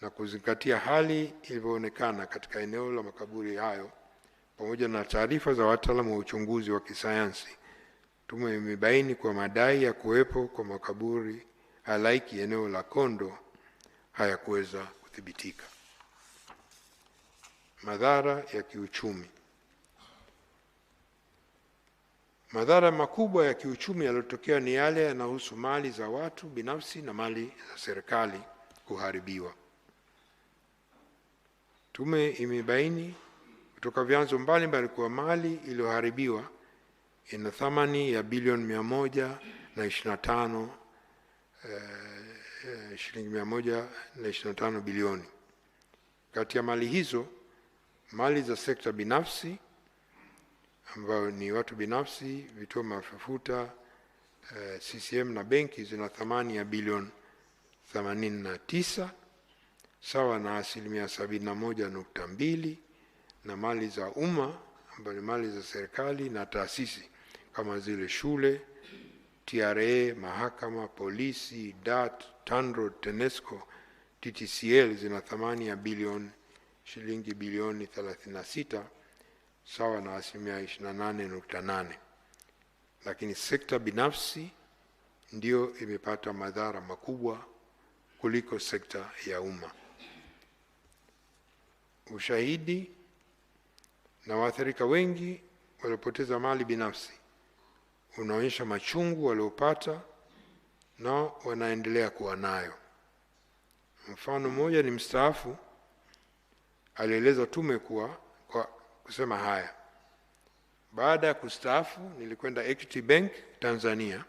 na kuzingatia hali ilivyoonekana katika eneo la makaburi hayo pamoja na taarifa za wataalamu wa uchunguzi wa kisayansi, tume imebaini kwa madai ya kuwepo kwa makaburi halaiki eneo la Kondo hayakuweza kuthibitika. Madhara ya kiuchumi. Madhara makubwa ya kiuchumi yaliyotokea ni yale yanayohusu mali za watu binafsi na mali za serikali kuharibiwa. Tume imebaini kutoka vyanzo mbalimbali kuwa mali iliyoharibiwa ina thamani ya bilioni 125, shilingi 125 bilioni. Kati ya mali hizo, mali za sekta binafsi ambayo ni watu binafsi, vituo vya mafuta, CCM na benki zina thamani ya bilioni 89 sawa na asilimia 71.2, na mali za umma ambazo ni mali za serikali na taasisi kama zile shule, TRA, mahakama, polisi, DART, TANROADS, TANESCO, TTCL zina thamani ya shilingi bilioni 36 sawa na asilimia 28.8. Lakini sekta binafsi ndio imepata madhara makubwa kuliko sekta ya umma. Ushahidi na waathirika wengi waliopoteza mali binafsi unaonyesha machungu waliopata na wanaendelea kuwa nayo. Mfano mmoja ni mstaafu alieleza tume kuwa kwa kusema haya: baada ya kustaafu nilikwenda Equity Bank Tanzania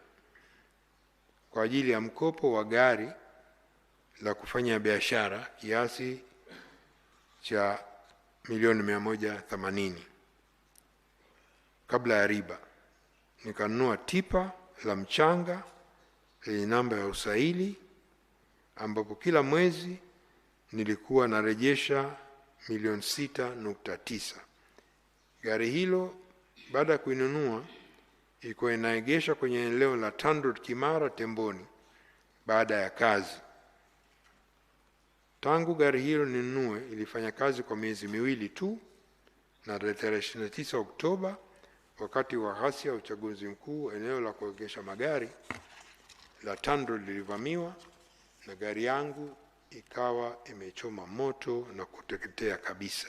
kwa ajili ya mkopo wa gari la kufanya biashara kiasi cha milioni 180 kabla ya riba. Nikanunua tipa la mchanga lenye namba ya usaili ambapo kila mwezi nilikuwa narejesha milioni 6.9. Gari hilo baada ya kuinunua ilikuwa inaegesha kwenye eneo la TANROADS Kimara Temboni baada ya kazi. Tangu gari hilo ninunue ilifanya kazi kwa miezi miwili tu, na tarehe 29 Oktoba wakati wa ghasia ya uchaguzi mkuu, eneo la kuegesha magari la TANROADS lilivamiwa na gari yangu ikawa imechoma moto na kuteketea kabisa.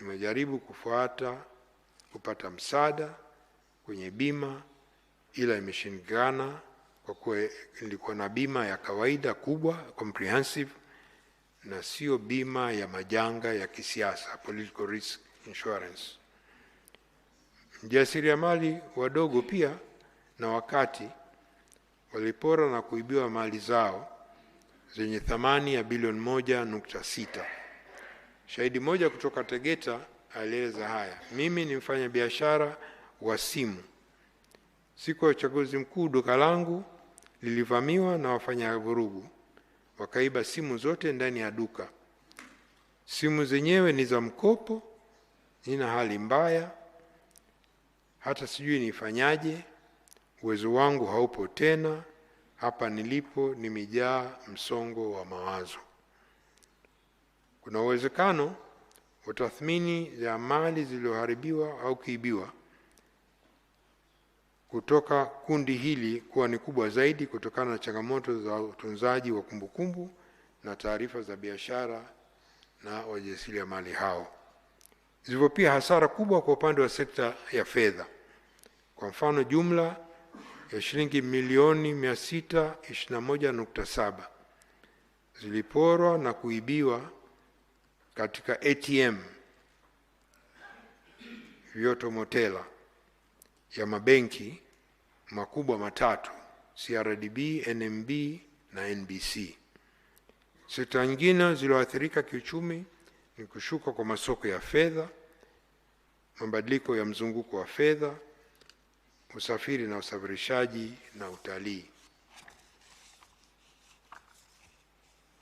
Nimejaribu kufuata kupata msaada kwenye bima, ila imeshindikana kwa kuwa ilikuwa na bima ya kawaida kubwa comprehensive na sio bima ya majanga ya kisiasa, political risk insurance. Mjasiriamali wadogo pia na wakati walipora na kuibiwa mali zao zenye thamani ya bilioni 1.6. Shahidi mmoja kutoka Tegeta alieleza haya: mimi ni mfanyabiashara wa simu. Siku ya uchaguzi mkuu duka langu lilivamiwa na wafanya vurugu, wakaiba simu zote ndani ya duka. Simu zenyewe ni za mkopo, nina hali mbaya, hata sijui nifanyaje, uwezo wangu haupo tena, hapa nilipo nimejaa msongo wa mawazo. Kuna uwezekano wa tathmini ya mali zilizoharibiwa au kuibiwa kutoka kundi hili kuwa ni kubwa zaidi kutokana na changamoto za utunzaji wa kumbukumbu na taarifa za biashara na wajasiriamali hao. Zilivyo pia hasara kubwa kwa upande wa sekta ya fedha. Kwa mfano, jumla ya shilingi milioni 621.7 ziliporwa na kuibiwa katika ATM Vyoto Motela ya mabenki makubwa matatu CRDB, NMB na NBC. Sekta nyingine zilizoathirika kiuchumi ni kushuka kwa masoko ya fedha, mabadiliko ya mzunguko wa fedha, usafiri na usafirishaji na utalii.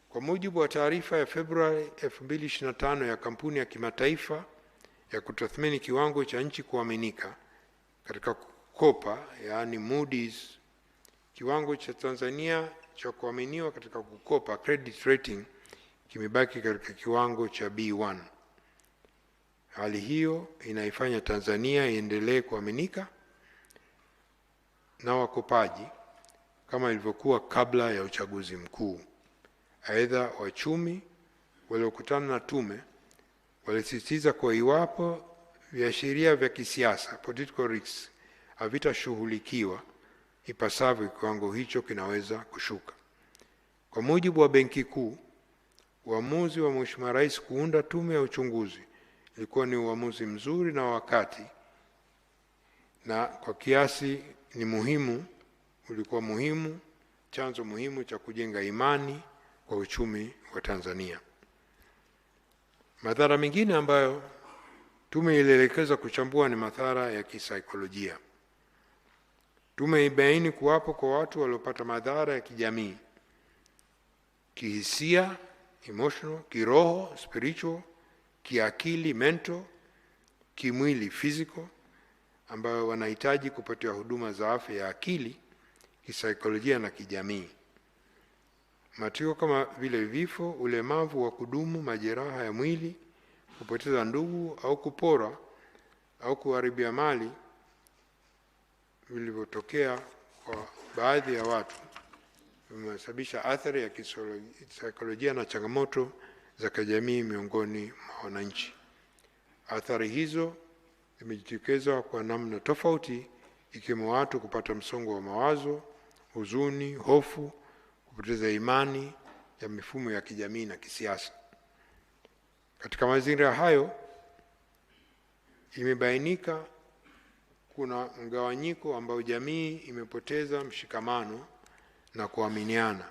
Kwa mujibu wa taarifa ya Februari 2025 ya kampuni ya kimataifa ya kutathmini kiwango cha nchi kuaminika katika kukopa, yaani Moody's, kiwango cha Tanzania cha kuaminiwa katika kukopa credit rating kimebaki katika kiwango cha B1. Hali hiyo inaifanya Tanzania iendelee kuaminika na wakopaji kama ilivyokuwa kabla ya uchaguzi mkuu. Aidha, wachumi waliokutana na tume walisisitiza kuwa iwapo viashiria vya kisiasa, political risks, havitashughulikiwa ipasavyo, kiwango hicho kinaweza kushuka. Kwa mujibu wa Benki Kuu, uamuzi wa Mheshimiwa Rais kuunda tume ya uchunguzi ilikuwa ni uamuzi mzuri na wakati, na kwa kiasi ni muhimu, ulikuwa muhimu, chanzo muhimu cha kujenga imani kwa uchumi wa Tanzania. Madhara mengine ambayo tume ilielekeza kuchambua ni madhara ya kisaikolojia. Tume ibaini kuwapo kwa watu waliopata madhara ya kijamii, kihisia, emotional, kiroho, spiritual, kiakili, mental, kimwili, physical, ambayo wanahitaji kupatiwa huduma za afya ya akili, kisaikolojia na kijamii. Matukio kama vile vifo, ulemavu wa kudumu, majeraha ya mwili, kupoteza ndugu au kupora au kuharibia mali vilivyotokea kwa baadhi ya watu vimesababisha athari ya kisaikolojia na changamoto za kijamii miongoni mwa wananchi. Athari hizo zimejitokeza kwa namna tofauti, ikiwemo watu kupata msongo wa mawazo, huzuni, hofu, kupoteza imani ya mifumo ya kijamii na kisiasa. Katika mazingira hayo, imebainika kuna mgawanyiko ambao jamii imepoteza mshikamano na kuaminiana.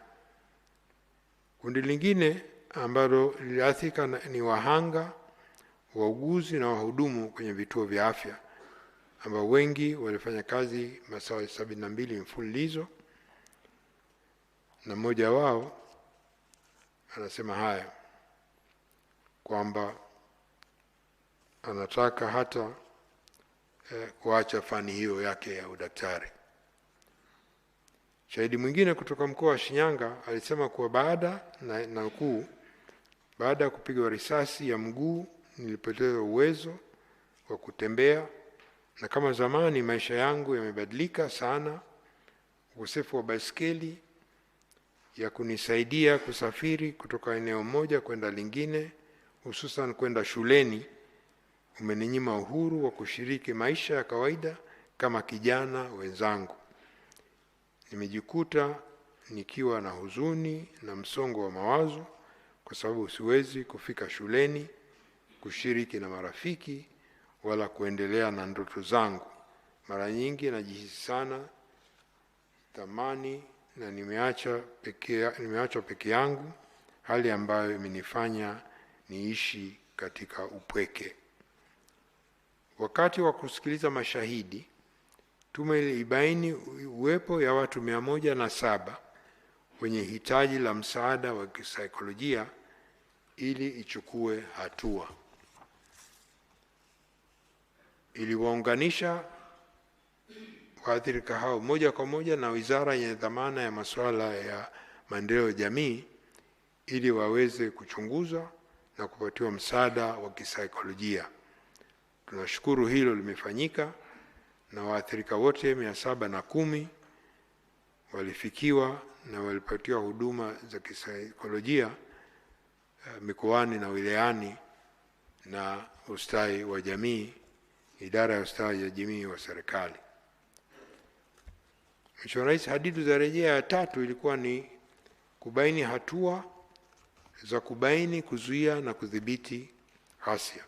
Kundi lingine ambalo liliathirika ni wahanga, wauguzi na wahudumu kwenye vituo vya afya, ambao wengi walifanya kazi masaa 72 mfululizo, na mmoja wao anasema haya kwamba anataka hata kuacha fani hiyo yake ya udaktari. Shahidi mwingine kutoka mkoa wa Shinyanga alisema kuwa baada baada ya kupigwa risasi ya mguu nilipoteza uwezo wa kutembea, na kama zamani maisha yangu yamebadilika sana. Ukosefu wa baiskeli ya kunisaidia kusafiri kutoka eneo moja kwenda lingine, hususan kwenda shuleni, umeninyima uhuru wa kushiriki maisha ya kawaida kama kijana wenzangu. Nimejikuta nikiwa na huzuni na msongo wa mawazo kwa sababu siwezi kufika shuleni, kushiriki na marafiki wala kuendelea na ndoto zangu. Mara nyingi najihisi sana thamani na nimeachwa peke yangu, hali ambayo imenifanya niishi katika upweke. Wakati wa kusikiliza mashahidi, tume ilibaini uwepo ya watu 107 wenye hitaji la msaada wa kisaikolojia ili ichukue hatua. Iliwaunganisha waathirika hao moja kwa moja na wizara yenye dhamana ya masuala ya maendeleo ya jamii ili waweze kuchunguzwa na kupatiwa msaada wa kisaikolojia. Tunashukuru hilo limefanyika na waathirika wote 710 walifikiwa na walipatiwa huduma za kisaikolojia mikoani na wilayani na ustawi wa jamii, idara ya ustawi wa jamii wa serikali. Mheshimiwa Rais, hadidu za rejea ya tatu ilikuwa ni kubaini hatua za kubaini, kuzuia na kudhibiti ghasia.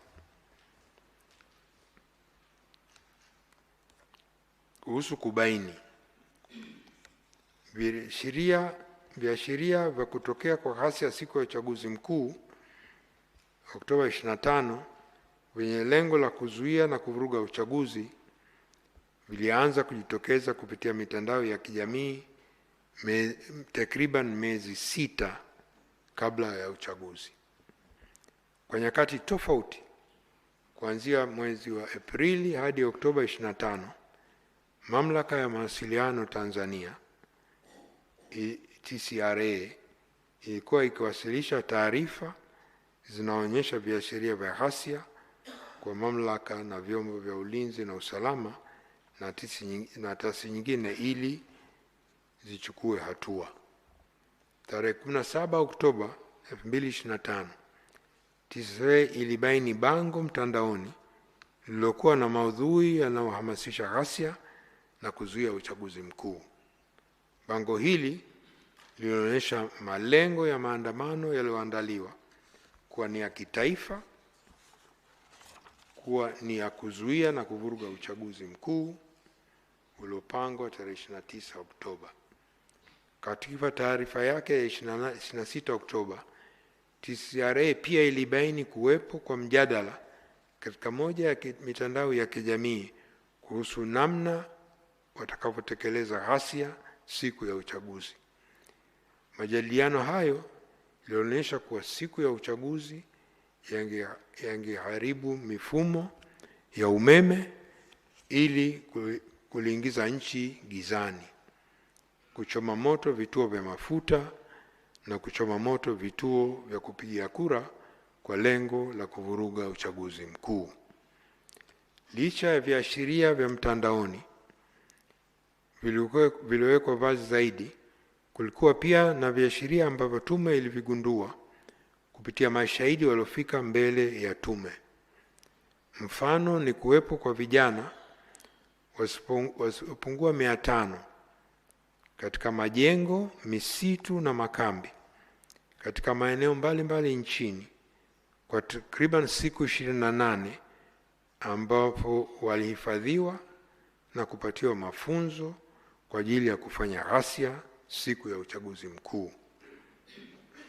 Kuhusu kubaini viashiria vya kutokea kwa ghasia siku ya uchaguzi mkuu Oktoba 25 vyenye lengo la kuzuia na kuvuruga uchaguzi vilianza kujitokeza kupitia mitandao ya kijamii takriban miezi 6 kabla ya uchaguzi, kwa nyakati tofauti kuanzia mwezi wa Aprili hadi Oktoba 25. Mamlaka ya Mawasiliano Tanzania TCRA ilikuwa ikiwasilisha taarifa zinaonyesha viashiria vya ghasia kwa mamlaka na vyombo vya ulinzi na usalama na taasisi nyingine ili zichukue hatua. Tarehe 17 Oktoba 2025, TCRA ilibaini bango mtandaoni lililokuwa na maudhui yanayohamasisha ghasia na kuzuia uchaguzi mkuu. Bango hili lilionyesha malengo ya maandamano yaliyoandaliwa kuwa ni ya kitaifa, kuwa ni ya kuzuia na kuvuruga uchaguzi mkuu uliopangwa tarehe 29 Oktoba. Katika taarifa yake ya 26 Oktoba, TCRA pia ilibaini kuwepo kwa mjadala katika moja ya mitandao ya kijamii kuhusu namna watakavyotekeleza ghasia siku ya uchaguzi. Majadiliano hayo yalionyesha kuwa siku ya uchaguzi yangeharibu mifumo ya umeme ili kuliingiza nchi gizani, kuchoma moto vituo vya mafuta na kuchoma moto vituo vya kupigia kura kwa lengo la kuvuruga uchaguzi mkuu. Licha ya viashiria vya mtandaoni viliwekwa wazi zaidi, kulikuwa pia na viashiria ambavyo tume ilivigundua kupitia mashahidi waliofika mbele ya tume. Mfano ni kuwepo kwa vijana wasiopungua 500 katika majengo, misitu na makambi katika maeneo mbalimbali nchini kwa takriban siku 28, ambapo walihifadhiwa na kupatiwa mafunzo kwa ajili ya kufanya ghasia siku ya uchaguzi mkuu.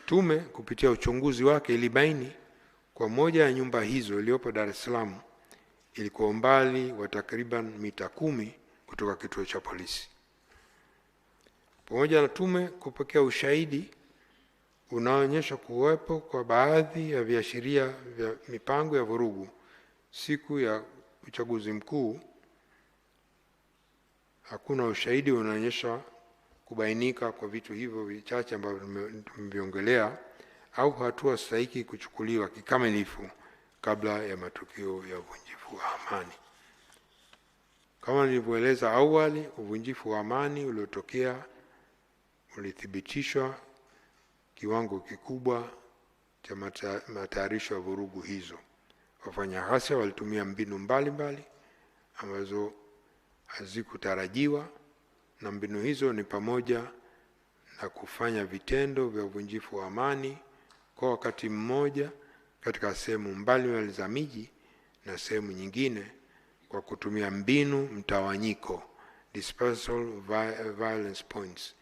Tume kupitia uchunguzi wake ilibaini kwa moja ya nyumba hizo iliyopo Dar es Salaam ilikuwa umbali wa takriban mita 10 kutoka kituo cha polisi. Pamoja na tume kupokea ushahidi unaoonyesha kuwepo kwa baadhi ya viashiria vya mipango ya vurugu siku ya uchaguzi mkuu, hakuna ushahidi unaonyesha kubainika kwa vitu hivyo vichache ambavyo tumeviongelea au hatua stahiki kuchukuliwa kikamilifu kabla ya matukio ya uvunjifu wa amani. Kama nilivyoeleza awali, uvunjifu wa amani uliotokea ulithibitishwa kiwango kikubwa cha matayarisho ya vurugu hizo. Wafanya ghasia walitumia mbinu mbalimbali ambazo hazikutarajiwa, na mbinu hizo ni pamoja na kufanya vitendo vya uvunjifu wa amani kwa wakati mmoja katika sehemu mbalimbali za miji na sehemu nyingine kwa kutumia mbinu mtawanyiko, dispersal violence points,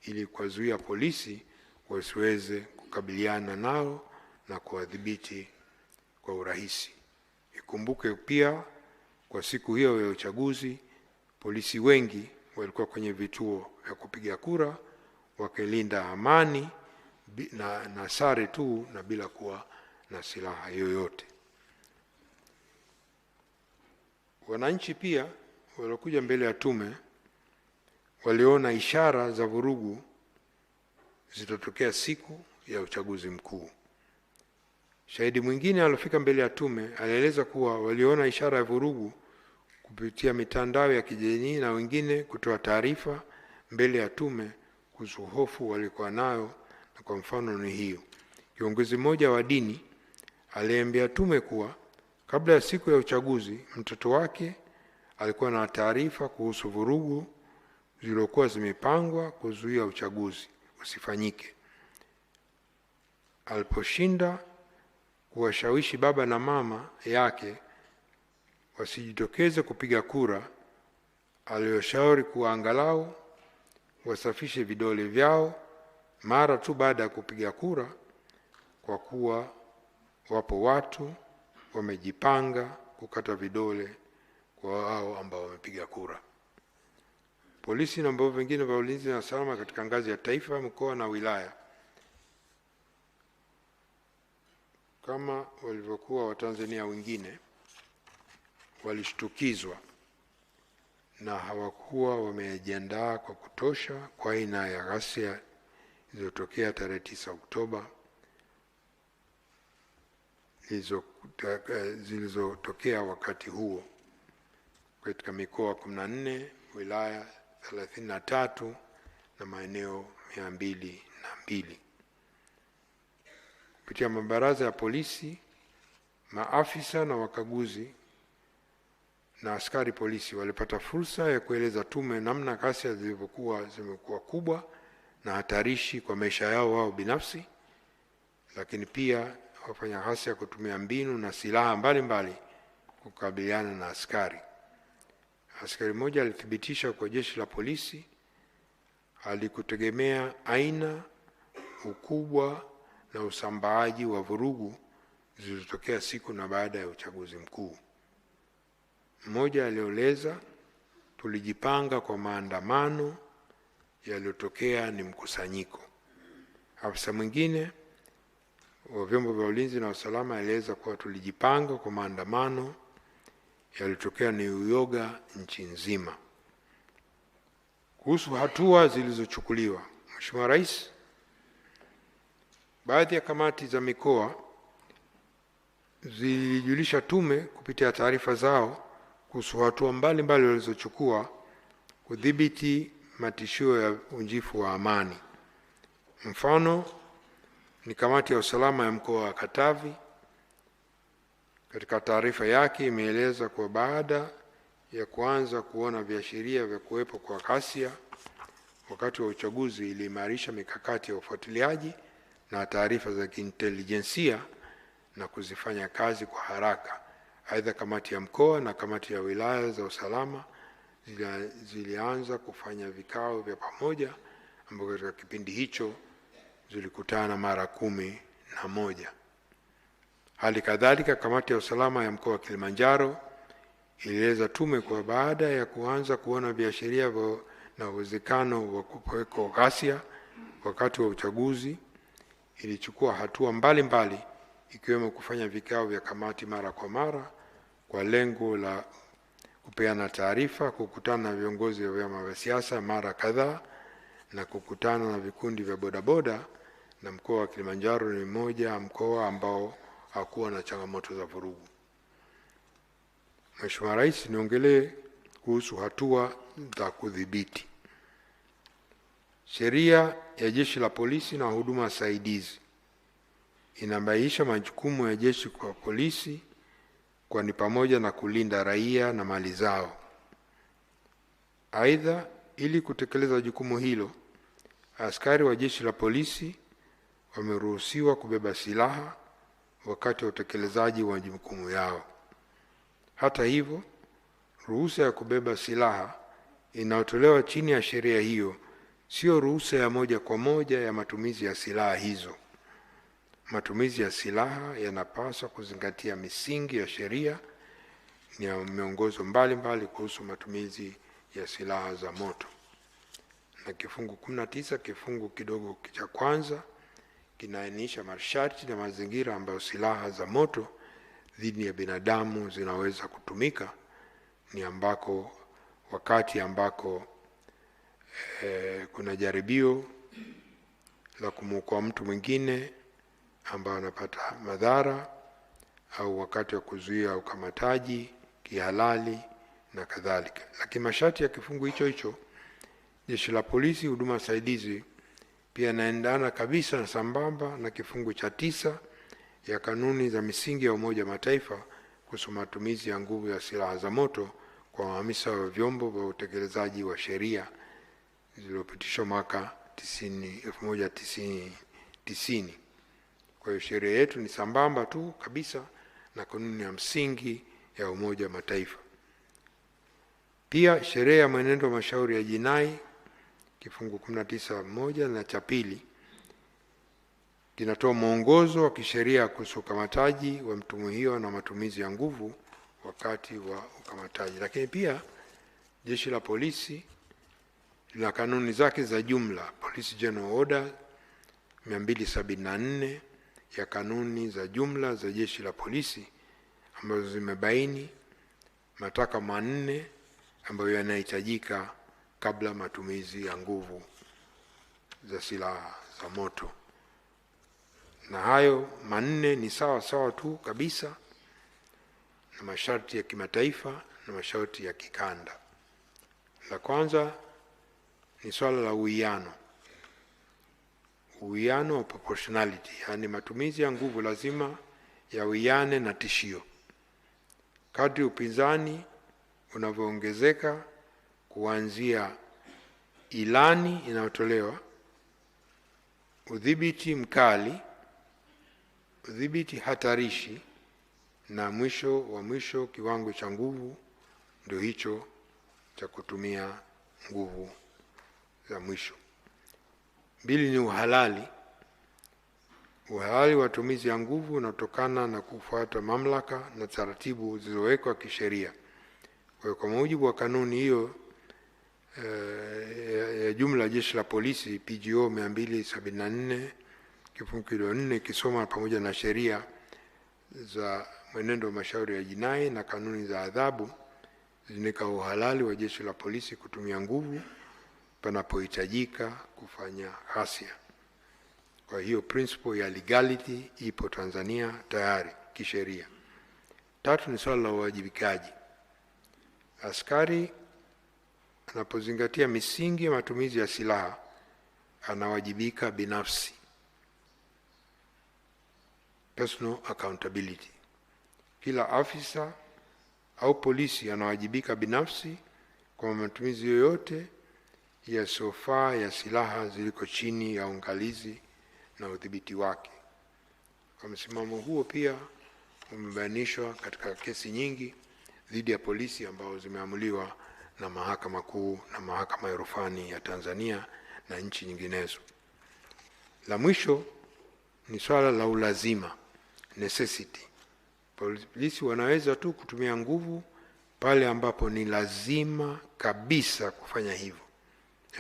ili kuwazuia polisi wasiweze kukabiliana nao na kuwadhibiti kwa urahisi. Ikumbuke pia kwa siku hiyo ya uchaguzi, polisi wengi walikuwa kwenye vituo vya kupiga kura wakilinda amani na sare tu na bila kuwa na silaha yoyote. Wananchi pia waliokuja mbele ya tume waliona ishara za vurugu zitatokea siku ya uchaguzi mkuu. Shahidi mwingine aliyofika mbele ya tume alieleza kuwa waliona ishara ya vurugu kupitia mitandao ya kijamii na wengine kutoa taarifa mbele ya tume kuhusu hofu walikuwa nayo, na kwa mfano ni hiyo. Kiongozi mmoja wa dini aliambia tume kuwa kabla ya siku ya uchaguzi mtoto wake alikuwa na taarifa kuhusu vurugu zilizokuwa zimepangwa kuzuia uchaguzi usifanyike. Aliposhinda kuwashawishi baba na mama yake wasijitokeze kupiga kura, aliwashauri kuwa angalau wasafishe vidole vyao mara tu baada ya kupiga kura, kwa kuwa wapo watu wamejipanga kukata vidole kwa wao ambao wamepiga kura. Polisi na vyombo vingine vya ulinzi na usalama katika ngazi ya taifa, mkoa na wilaya, kama walivyokuwa Watanzania wengine, walishtukizwa na hawakuwa wamejiandaa kwa kutosha kwa aina ya ghasia zilizotokea tarehe 9 Oktoba zilizotokea wakati huo katika mikoa 14, wilaya 33 na maeneo 202. Kupitia mabaraza ya polisi, maafisa na wakaguzi na askari polisi walipata fursa ya kueleza tume namna ghasia zilivyokuwa zimekuwa kubwa na hatarishi kwa maisha yao wao binafsi, lakini pia wafanya ghasia kutumia mbinu na silaha mbalimbali kukabiliana na askari. Askari mmoja alithibitisha kwa jeshi la polisi alikutegemea aina, ukubwa na usambaaji wa vurugu zilizotokea siku na baada ya uchaguzi mkuu. Mmoja alieleza, tulijipanga kwa maandamano, yaliyotokea ni mkusanyiko. Afisa mwingine wa vyombo vya ulinzi na usalama alieleza kuwa tulijipanga kwa maandamano, yaliyotokea ni uyoga nchi nzima. Kuhusu hatua zilizochukuliwa, Mheshimiwa Rais, baadhi ya kamati za mikoa zilijulisha tume kupitia taarifa zao kuhusu hatua mbalimbali walizochukua kudhibiti matishio ya uvunjifu wa amani. Mfano ni kamati ya usalama ya mkoa wa Katavi. Katika taarifa yake imeeleza kuwa baada ya kuanza kuona viashiria vya kuwepo kwa ghasia wakati wa uchaguzi, iliimarisha mikakati ya ufuatiliaji na taarifa za kiintelijensia na kuzifanya kazi kwa haraka. Aidha, kamati ya mkoa na kamati ya wilaya za usalama zilianza kufanya vikao vya pamoja ambapo katika kipindi hicho zilikutana mara 11. Hali kadhalika, kamati ya usalama ya mkoa wa Kilimanjaro ilieleza tume kwa baada ya kuanza kuona viashiria na uwezekano wa kuweko ghasia wakati wa uchaguzi, ilichukua hatua mbalimbali ikiwemo kufanya vikao vya kamati mara kwa mara kwa lengo la kupeana taarifa, kukutana na viongozi wa vyama vya siasa mara kadhaa na kukutana na vikundi vya bodaboda. Na mkoa wa Kilimanjaro ni mmoja mkoa ambao hakuwa na changamoto za vurugu. Mheshimiwa Rais, niongelee kuhusu hatua za kudhibiti. Sheria ya Jeshi la Polisi na Huduma Saidizi inabainisha majukumu ya jeshi kwa polisi, kwa ni pamoja na kulinda raia na mali zao. Aidha, ili kutekeleza jukumu hilo, askari wa jeshi la polisi wameruhusiwa kubeba silaha wakati wa utekelezaji wa majukumu yao. Hata hivyo, ruhusa ya kubeba silaha inayotolewa chini ya sheria hiyo sio ruhusa ya moja kwa moja ya matumizi ya silaha hizo. Matumizi ya silaha yanapaswa kuzingatia misingi ya sheria na miongozo mbalimbali kuhusu matumizi ya silaha za moto. Na kifungu 19 kifungu kidogo cha kwanza kinaainisha masharti na mazingira ambayo silaha za moto dhidi ya binadamu zinaweza kutumika, ni ambako wakati ambako kuna jaribio la kumuokoa mtu mwingine ambaye anapata madhara, au wakati wa kuzuia ukamataji kihalali na kadhalika. Lakini masharti ya kifungu hicho hicho jeshi la polisi huduma saidizi pia yanaendana kabisa na sambamba na kifungu cha 9 ya kanuni za misingi ya Umoja wa Mataifa kuhusu matumizi ya nguvu ya silaha za moto kwa maafisa wa vyombo vya utekelezaji wa sheria zilizopitishwa mwaka 1990. Kwa hiyo sheria yetu ni sambamba tu kabisa na kanuni ya msingi ya Umoja wa Mataifa. Pia sheria ya mwenendo wa mashauri ya jinai kifungu 19(1) na cha 2 kinatoa mwongozo wa kisheria kuhusu ukamataji wa mtuhumiwa na matumizi ya nguvu wakati wa ukamataji. Lakini pia jeshi la polisi lina kanuni zake za jumla, Police General Order 274 ya kanuni za jumla za jeshi la polisi, ambazo zimebaini matakwa 4 ambayo yanahitajika kabla matumizi ya nguvu za silaha za moto. Na hayo manne ni sawa sawa tu kabisa na masharti ya kimataifa na masharti ya kikanda. La kwanza ni swala la uwiano. Uwiano wa proportionality, yaani matumizi ya nguvu lazima yawiane na tishio. Kadri upinzani unavyoongezeka, kuanzia ilani inayotolewa, udhibiti mkali, udhibiti hatarishi, na mwisho wa mwisho kiwango cha nguvu ndio hicho cha kutumia nguvu za mwisho. Mbili ni uhalali. Uhalali wa matumizi ya nguvu unatokana na kufuata mamlaka na taratibu zilizowekwa kisheria. Kwa hiyo kwa mujibu wa kanuni hiyo ya jumla jeshi la polisi PGO 274 kifungu kidogo 4 ikisoma pamoja na sheria za mwenendo wa mashauri ya jinai na kanuni za adhabu zinaweka uhalali wa jeshi la polisi kutumia nguvu panapohitajika kufanya ghasia. Kwa hiyo principle ya legality ipo Tanzania tayari kisheria. Tatu ni swala la uwajibikaji. Askari anapozingatia misingi ya matumizi ya silaha anawajibika binafsi, personal accountability. Kila afisa au polisi anawajibika binafsi kwa matumizi yoyote yasiyofaa ya silaha ziliko chini ya uangalizi na udhibiti wake. Kwa msimamo huo pia umebainishwa katika kesi nyingi dhidi ya polisi ambao zimeamuliwa na Mahakama Kuu na Mahakama ya Rufani ya Tanzania na nchi nyinginezo. La mwisho ni swala la ulazima, necessity. Polisi wanaweza tu kutumia nguvu pale ambapo ni lazima kabisa kufanya hivyo.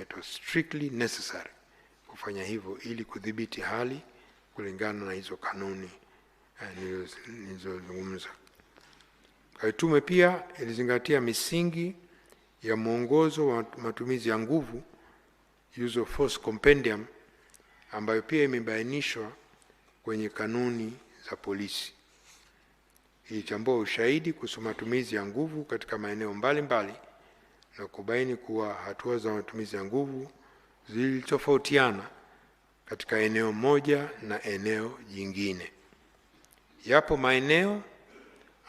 It was strictly necessary kufanya hivyo ili kudhibiti hali kulingana na hizo kanuni nilizozungumza. Kwa hiyo tume pia ilizingatia misingi ya mwongozo wa matumizi ya nguvu, use of force compendium, ambayo pia imebainishwa kwenye kanuni za polisi. Ilichambua ushahidi kuhusu matumizi ya nguvu katika maeneo mbalimbali na kubaini kuwa hatua za matumizi ya nguvu zilitofautiana katika eneo moja na eneo jingine. Yapo maeneo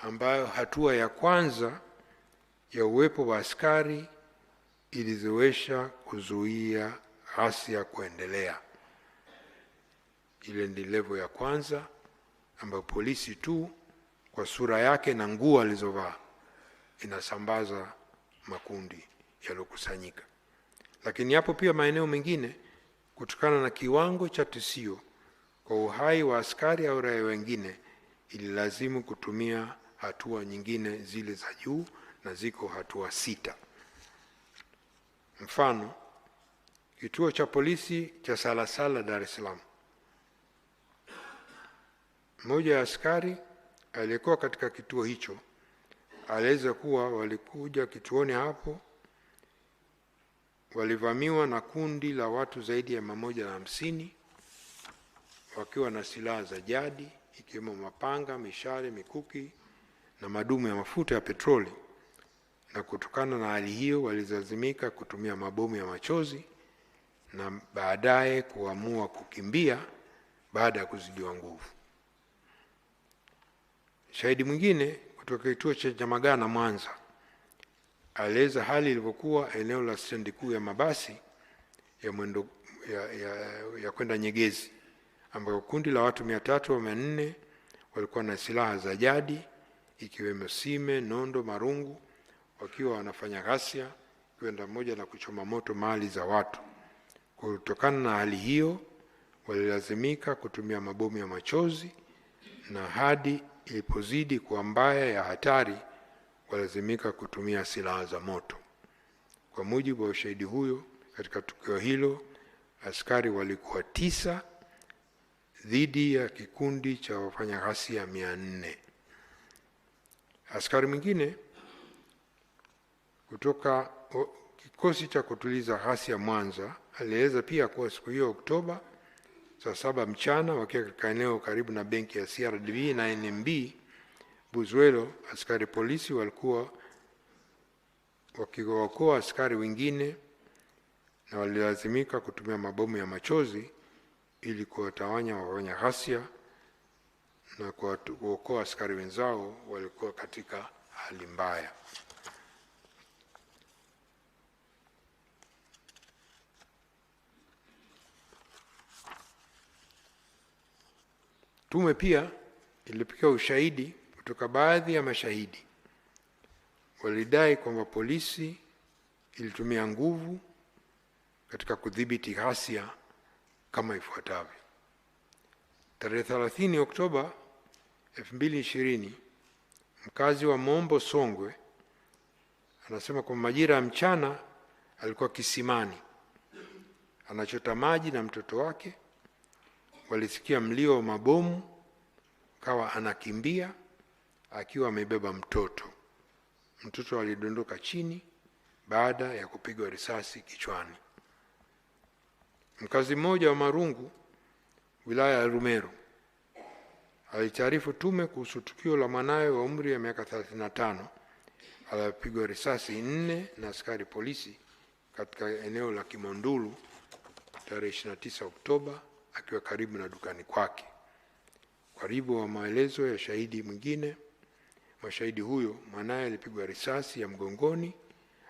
ambayo hatua ya kwanza ya uwepo wa askari ilizoesha kuzuia ghasia kuendelea. Ile ni level ya kwanza ambayo polisi tu kwa sura yake na nguo alizovaa inasambaza makundi yaliyokusanyika. Lakini yapo pia maeneo mengine, kutokana na kiwango cha tishio kwa uhai wa askari au raia wengine, ililazimu kutumia hatua nyingine zile za juu, na ziko hatua 6. Mfano, kituo cha polisi cha Salasala Dar es Salaam, mmoja ya askari aliyekuwa katika kituo hicho alieleza kuwa walikuja kituoni hapo walivamiwa na kundi la watu zaidi ya 150 wakiwa na silaha za jadi ikiwemo mapanga, mishale, mikuki na madumu ya mafuta ya petroli, na kutokana na hali hiyo walilazimika kutumia mabomu ya machozi na baadaye kuamua kukimbia baada ya kuzidiwa nguvu. Shahidi mwingine kutoka kituo cha Nyamagana Mwanza alieleza hali ilivyokuwa eneo la stendi kuu ya mabasi ya mwendo ya kwenda Nyegezi, ambapo kundi la watu 300 au 400 walikuwa na silaha za jadi ikiwemo sime, nondo, marungu, wakiwa wanafanya ghasia kwenda moja na kuchoma moto mali za watu. Kutokana na hali hiyo walilazimika kutumia mabomu ya machozi, na hadi ilipozidi kuwa mbaya ya hatari walazimika kutumia silaha za moto. Kwa mujibu wa ushahidi huyo, katika tukio hilo askari walikuwa 9 dhidi ya kikundi cha wafanya ghasia 400. Askari mwingine kutoka kikosi cha kutuliza ghasia Mwanza alieleza pia kuwa siku hiyo Oktoba saa 7 mchana wakiwa katika eneo karibu na benki ya CRDB na NMB Buzwelo, askari polisi walikuwa wakiwaokoa askari wengine na walilazimika kutumia mabomu ya machozi ili kuwatawanya wafanya ghasia na kuokoa askari wenzao walikuwa katika hali mbaya. Tume pia ilipokea ushahidi kutoka baadhi ya mashahidi walidai kwamba polisi ilitumia nguvu katika kudhibiti ghasia kama ifuatavyo. Tarehe 30 Oktoba 2020, mkazi wa Mombo Songwe anasema kwa majira ya mchana alikuwa kisimani anachota maji na mtoto wake, walisikia mlio wa mabomu, kawa anakimbia akiwa amebeba mtoto. Mtoto alidondoka chini baada ya kupigwa risasi kichwani. Mkazi mmoja wa Marungu, wilaya ya Rumeru, alitaarifu tume kuhusu tukio la mwanawe wa umri wa miaka 35 alipigwa risasi 4 na askari polisi katika eneo la Kimondulu tarehe 29 Oktoba akiwa karibu na dukani kwake. Karibu wa maelezo ya shahidi mwingine, mashahidi huyo, mwanawe alipigwa risasi ya mgongoni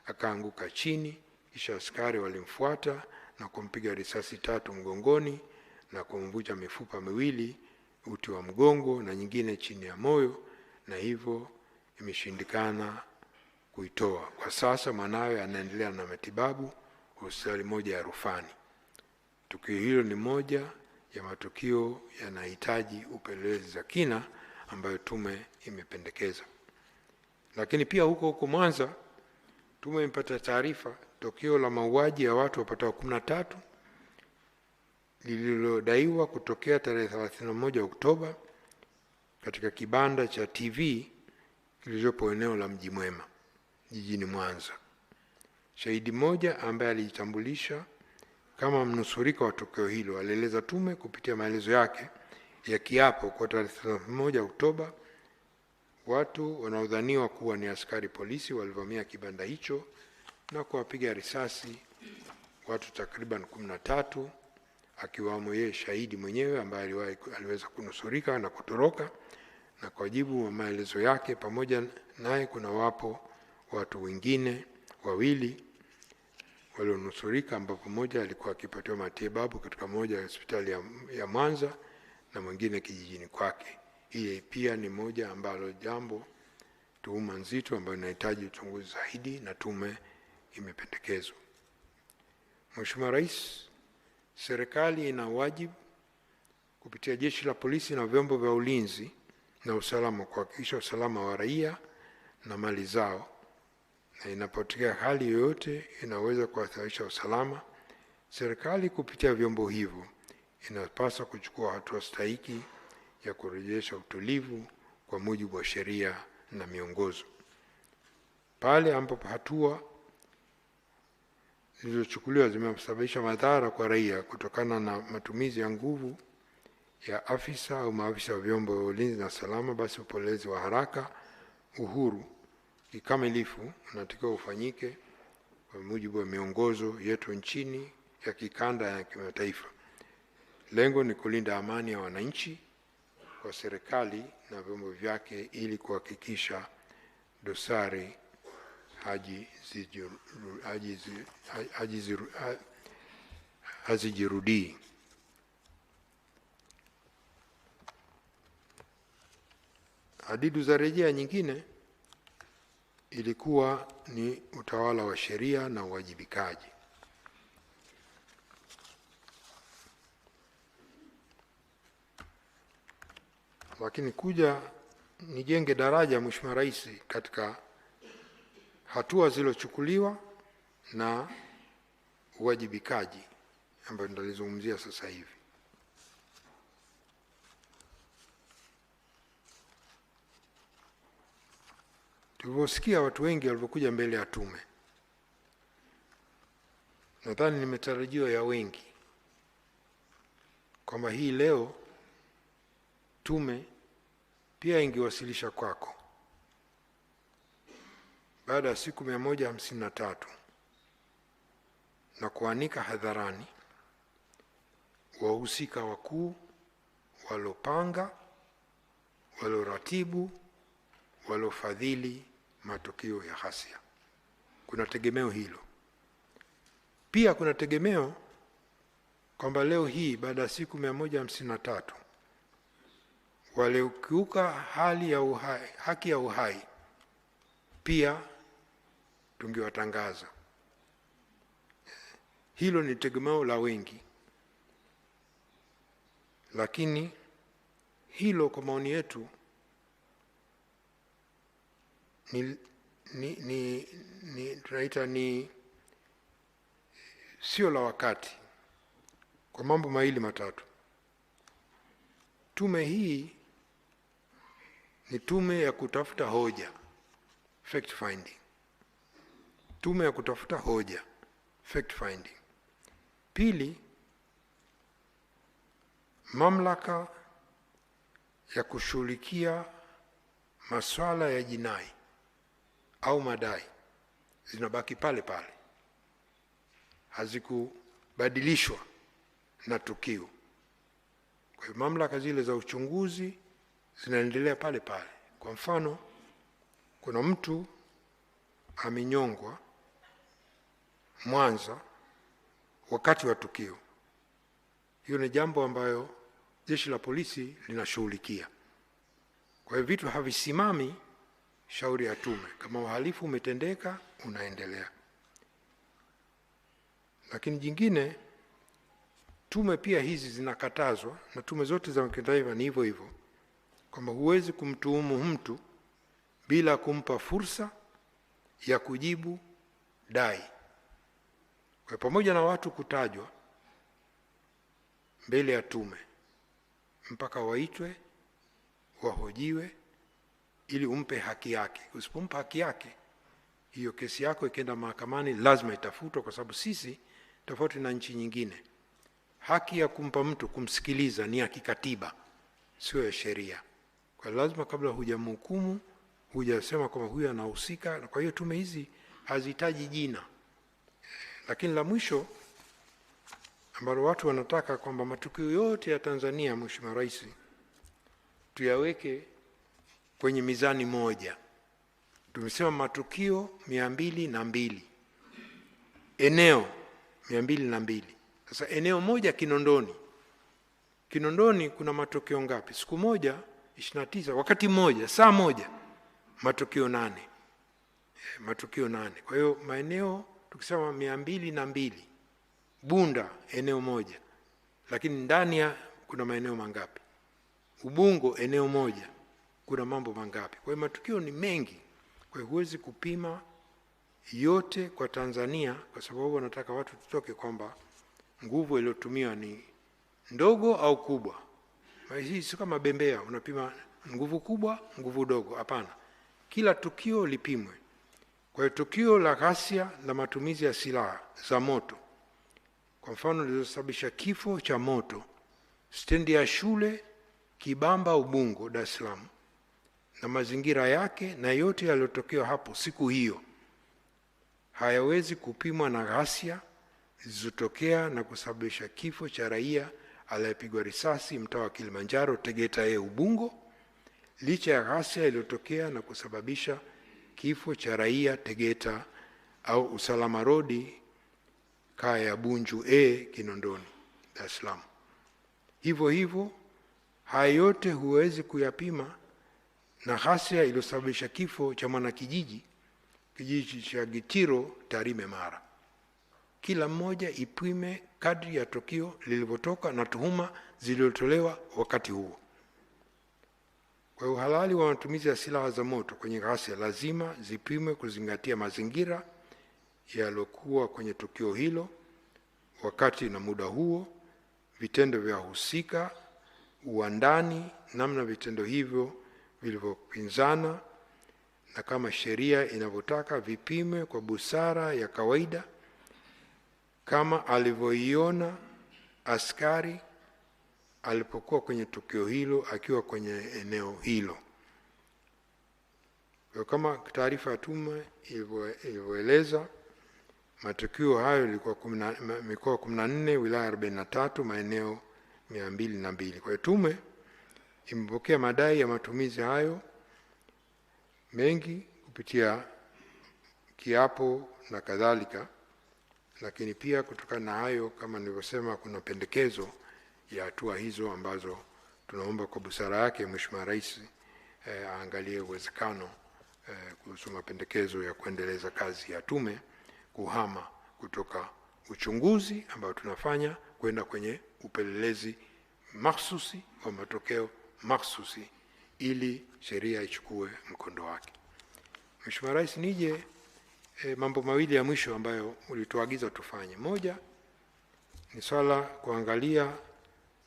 akaanguka chini, kisha askari walimfuata na kumpiga risasi 3 mgongoni na kumvunja mifupa miwili, uti wa mgongo na nyingine chini ya moyo, na hivyo imeshindikana kuitoa. Kwa sasa mwanawe anaendelea na matibabu hospitali moja ya rufani. Tukio hilo ni moja ya matukio yanahitaji upelelezi za kina ambayo tume imependekeza. Lakini pia huko huko Mwanza tume imepata taarifa tukio la mauaji ya watu wapatao 13 lililodaiwa kutokea tarehe 31 Oktoba katika kibanda cha TV kilichopo eneo la Mji Mwema jijini Mwanza. Shahidi mmoja ambaye alijitambulisha kama mnusurika wa tukio hilo alieleza tume kupitia maelezo yake ya kiapo kwa tarehe 31 Oktoba watu wanaodhaniwa kuwa ni askari polisi walivamia kibanda hicho na kuwapiga risasi watu takriban 13, akiwamo yeye shahidi mwenyewe ambaye aliweza kunusurika na kutoroka. Na kwa jibu wa maelezo yake, pamoja naye kuna wapo watu wengine wawili walionusurika, ambapo mmoja alikuwa akipatiwa matibabu katika moja ya hospitali ya Mwanza na mwingine kijijini kwake. Hii pia ni moja ambalo jambo tuhuma nzito ambayo inahitaji uchunguzi zaidi na tume imependekezwa. Mheshimiwa Rais, serikali ina wajibu kupitia jeshi la polisi na vyombo vya ulinzi na usalama kuhakikisha usalama wa raia na mali zao, na inapotokea hali yoyote inaweza kuhatarisha usalama, serikali kupitia vyombo hivyo inapaswa kuchukua hatua stahiki ya kurejesha utulivu kwa mujibu wa sheria na miongozo. Pale ambapo hatua zilizochukuliwa zimesababisha madhara kwa raia kutokana na matumizi ya nguvu ya afisa au maafisa wa vyombo vya ulinzi na usalama, basi upelelezi wa haraka, uhuru kikamilifu unatakiwa ufanyike kwa mujibu wa miongozo yetu nchini ya kikanda ya kimataifa. Lengo ni kulinda amani ya wananchi kwa serikali na vyombo vyake ili kuhakikisha dosari hazijirudii. Hadidu za rejea nyingine ilikuwa ni utawala wa sheria na uwajibikaji. Lakini kuja nijenge daraja, Mheshimiwa Rais, katika hatua zilizochukuliwa na uwajibikaji ambayo nitalizungumzia sasa hivi. Tulivyosikia watu wengi walivyokuja mbele ya tume, nadhani ni matarajio ya wengi kwamba hii leo tume pia ingewasilisha kwako baada ya siku 153 na kuanika hadharani wahusika wakuu walopanga, waloratibu, walofadhili matukio ya ghasia. Kuna tegemeo hilo. Pia kuna tegemeo kwamba leo hii baada ya siku 153 waliokiuka hali ya uhai, haki ya uhai pia tungewatangaza. Hilo ni tegemeo la wengi, lakini hilo kwa maoni yetu ni tunaita ni sio la wakati, kwa mambo mawili matatu. Tume hii ni tume ya kutafuta hoja, fact finding. Tume ya kutafuta hoja, fact finding. Pili, mamlaka ya kushughulikia masuala ya jinai au madai zinabaki pale pale, hazikubadilishwa na tukio. Kwa hiyo mamlaka zile za uchunguzi zinaendelea pale pale. Kwa mfano, kuna mtu amenyongwa Mwanza wakati wa tukio. Hiyo ni jambo ambayo jeshi la polisi linashughulikia. Kwa hiyo vitu havisimami shauri ya tume. Kama uhalifu umetendeka, unaendelea. Lakini jingine, tume pia hizi zinakatazwa, na tume zote za kitaifa ni hivyo hivyo, kwamba huwezi kumtuhumu mtu bila kumpa fursa ya kujibu dai. Kwa pamoja na watu kutajwa mbele ya tume, mpaka waitwe, wahojiwe, ili umpe haki yake. Usipompa haki yake, hiyo kesi yako ikienda mahakamani lazima itafutwa, kwa sababu sisi, tofauti na nchi nyingine, haki ya kumpa mtu kumsikiliza ni ya kikatiba, sio ya sheria. Kwa lazima kabla hujamhukumu, hujasema kwamba huyu anahusika. Kwa hiyo tume hizi hazihitaji jina. Lakini la mwisho ambalo watu wanataka kwamba matukio yote ya Tanzania, Mheshimiwa Rais, tuyaweke kwenye mizani moja. Tumesema matukio 202, eneo 202. Sasa eneo moja Kinondoni. Kinondoni kuna matukio ngapi? Siku moja 29, wakati mmoja, saa moja, matukio 8. Matukio 8. Kwa hiyo maeneo tukisema 202, Bunda eneo moja, lakini ndani ya kuna maeneo mangapi? Ubungo eneo moja, kuna mambo mangapi? Kwa hiyo matukio ni mengi. Kwa hiyo huwezi kupima yote kwa Tanzania, kwa sababu wanataka watu tutoke kwamba nguvu iliyotumiwa ni ndogo au kubwa. Hii sio kama bembea, unapima nguvu kubwa, nguvu dogo. Hapana, kila tukio lipimwe. Kwa hiyo tukio la ghasia la matumizi ya silaha za moto, kwa mfano lililosababisha kifo cha moto stendi ya shule Kibamba Ubungo, Dar es Salaam, na mazingira yake na yote yaliyotokea hapo siku hiyo, hayawezi kupimwa na ghasia zilizotokea na kusababisha kifo cha raia aliyepigwa risasi mtaa wa Kilimanjaro Tegeta A Ubungo, licha ya ghasia iliyotokea na kusababisha kifo cha raia Tegeta au Usalama Road kaya ya Bunju A Kinondoni, Dar es Salaam. Hivyo hivyo haya yote huwezi kuyapima na ghasia iliyosababisha kifo cha mwanakijiji kijiji cha Gitiro Tarime Mara. Kila mmoja ipime kadri ya tukio lilivyotoka na tuhuma zilizotolewa wakati huo. Kwa uhalali wa matumizi ya silaha za moto kwenye ghasia lazima zipimwe kuzingatia mazingira yaliyokuwa kwenye tukio hilo wakati na muda huo, vitendo vya husika, uandani, namna vitendo hivyo vilivyopinzana, na kama sheria inavyotaka vipimwe kwa busara ya kawaida kama alivyoiona askari alipokuwa kwenye tukio hilo akiwa kwenye eneo hilo. Kwa kama taarifa ya tume ilivyoeleza, matukio hayo ilikuwa mikoa 14, wilaya 43, maeneo 202. Kwa hiyo tume imepokea madai ya matumizi hayo mengi kupitia kiapo na kadhalika, lakini pia kutokana na hayo, kama nilivyosema, kuna pendekezo ya hatua hizo ambazo tunaomba kwa busara yake Mheshimiwa Rais aangalie uwezekano kuhusu mapendekezo ya kuendeleza kazi ya tume kuhama kutoka uchunguzi ambao tunafanya kwenda kwenye upelelezi mahsusi wa matokeo mahsusi ili sheria ichukue mkondo wake. Mheshimiwa Rais, nije mambo mawili ya mwisho ambayo ulituagiza tufanye. Moja ni swala kuangalia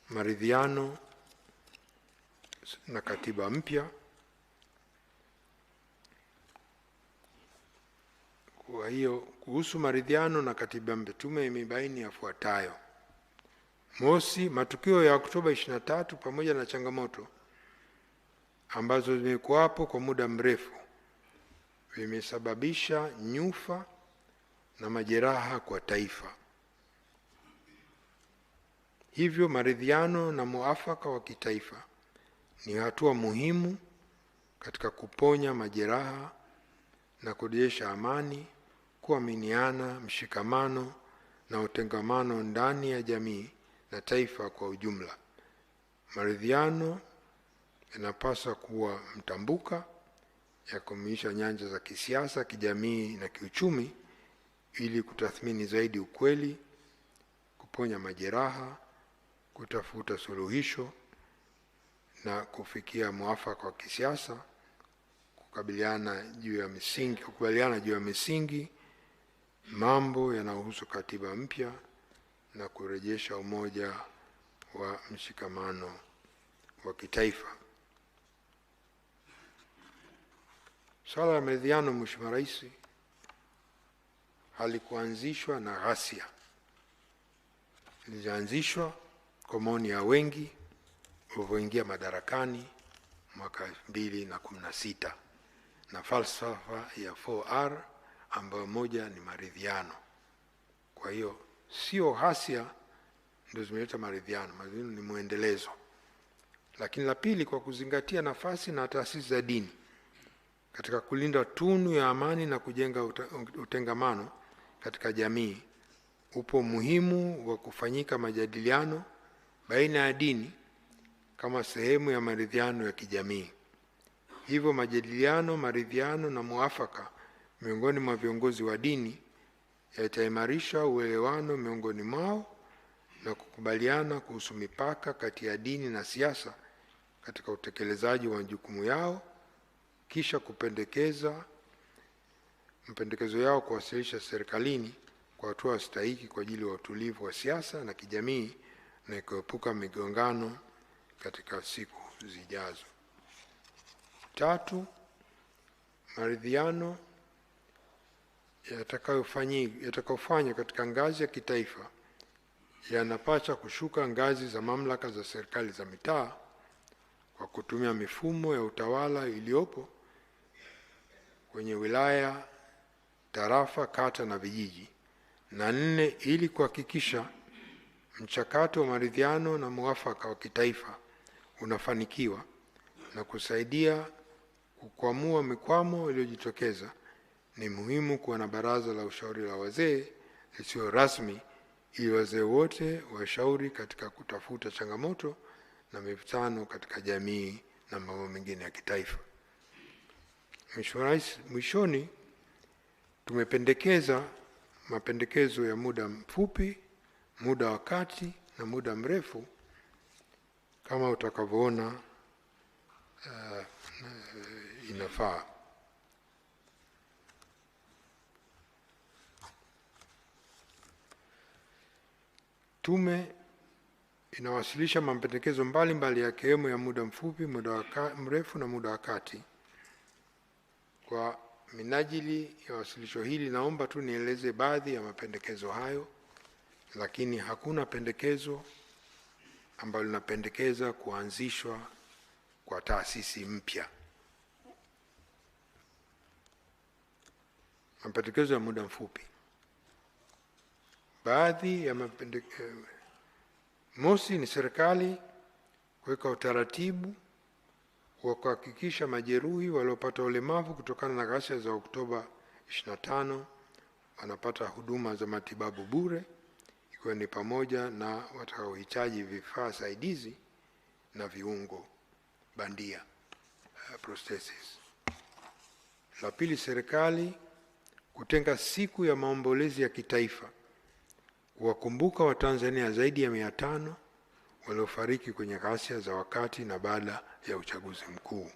maridhiano na katiba mpya. Kwa hiyo kuhusu maridhiano na katiba mpya, tume imebaini yafuatayo. Mosi, matukio ya Oktoba 23 pamoja na changamoto ambazo zimekuwapo kwa muda mrefu vimesababisha nyufa na majeraha kwa taifa. Hivyo maridhiano na muafaka wa kitaifa ni hatua muhimu katika kuponya majeraha na kurejesha amani, kuaminiana, mshikamano na utengamano ndani ya jamii na taifa kwa ujumla. Maridhiano yanapaswa kuwa mtambuka ya kumiisha nyanja za kisiasa, kijamii na kiuchumi ili kutathmini zaidi ukweli, kuponya majeraha, kutafuta suluhisho na kufikia mwafaka wa kisiasa, kukubaliana juu ya misingi mambo yanayohusu katiba mpya na kurejesha umoja wa mshikamano wa kitaifa. Swala la maridhiano, Mheshimiwa Rais, halikuanzishwa na ghasia. Lilianzishwa kwa maoni ya wengi walivyoingia madarakani mwaka 2016 na falsafa ya 4R ambayo moja ni maridhiano. Kwa hiyo sio ghasia ndio zimeleta maridhiano, maridhiano ni muendelezo. Lakini la pili, kwa kuzingatia nafasi na taasisi za dini katika kulinda tunu ya amani na kujenga utengamano katika jamii, upo muhimu wa kufanyika majadiliano baina ya dini kama sehemu ya maridhiano ya kijamii. Hivyo majadiliano, maridhiano na muafaka miongoni mwa viongozi wa dini yataimarisha uelewano miongoni mwao na kukubaliana kuhusu mipaka kati ya dini na siasa katika utekelezaji wa majukumu yao, kisha kupendekeza mapendekezo yao kuwasilisha serikalini kwa hatua stahiki kwa ajili ya utulivu wa siasa na kijamii na kuepuka migongano katika siku zijazo. Tatu, maridhiano yatakayofanywa katika ngazi ya kitaifa yanapaswa kushuka ngazi za mamlaka za serikali za mitaa kwa kutumia mifumo ya utawala iliyopo kwenye wilaya, tarafa, kata na vijiji. Na nne, ili kuhakikisha mchakato wa maridhiano na muafaka wa kitaifa unafanikiwa na kusaidia kukwamua mikwamo iliyojitokeza, ni muhimu kuwa na baraza la ushauri la wazee lisilo rasmi ili wazee wote washauri katika kutafuta changamoto na mivutano katika jamii na mambo mengine ya kitaifa. Mheshimiwa Rais, mwishoni tumependekeza mapendekezo ya muda mfupi, muda wa kati na muda mrefu kama utakavyoona inafaa. Tume inawasilisha mapendekezo mbalimbali yakiwemo ya muda mfupi, muda mrefu na muda wa kati. Kwa minajili ya wasilisho hili, naomba tu nieleze baadhi ya mapendekezo hayo, lakini hakuna pendekezo ambalo linapendekeza kuanzishwa kwa taasisi mpya. Mapendekezo ya muda mfupi. Baadhi ya mapendekezo, mosi ni serikali kuweka utaratibu wa kuhakikisha majeruhi waliopata ulemavu kutokana na ghasia za Oktoba 25 wanapata huduma za matibabu bure, ikiwa ni pamoja na watakaohitaji vifaa saidizi na viungo bandia, prosthesis. La pili, serikali kutenga siku ya maombolezi ya kitaifa kuwakumbuka Watanzania zaidi ya 500 waliofariki kwenye ghasia za wakati na baada ya uchaguzi mkuu.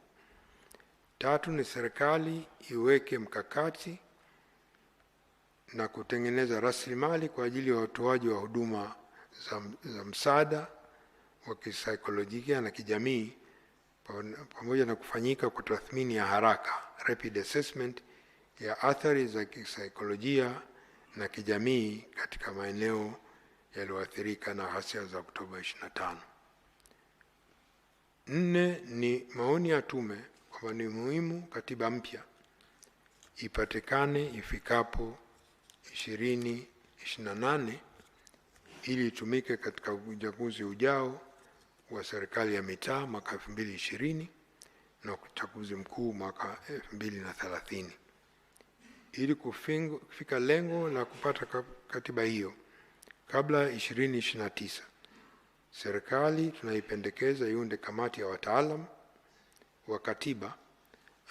Tatu ni serikali iweke mkakati na kutengeneza rasilimali kwa ajili ya utoaji wa huduma za msaada wa kisaikolojia na kijamii, pamoja na kufanyika kwa tathmini ya haraka, rapid assessment, ya athari za kisaikolojia na kijamii katika maeneo yaliyoathirika na ghasia za Oktoba 25. Nne ni maoni ya tume kwamba ni muhimu katiba mpya ipatikane ifikapo 2028 ili itumike katika uchaguzi ujao wa serikali ya mitaa mwaka 2020 na uchaguzi mkuu mwaka 2030. Ili kufika lengo la kupata katiba hiyo kabla 2029, serikali tunaipendekeza iunde kamati ya wataalam wa katiba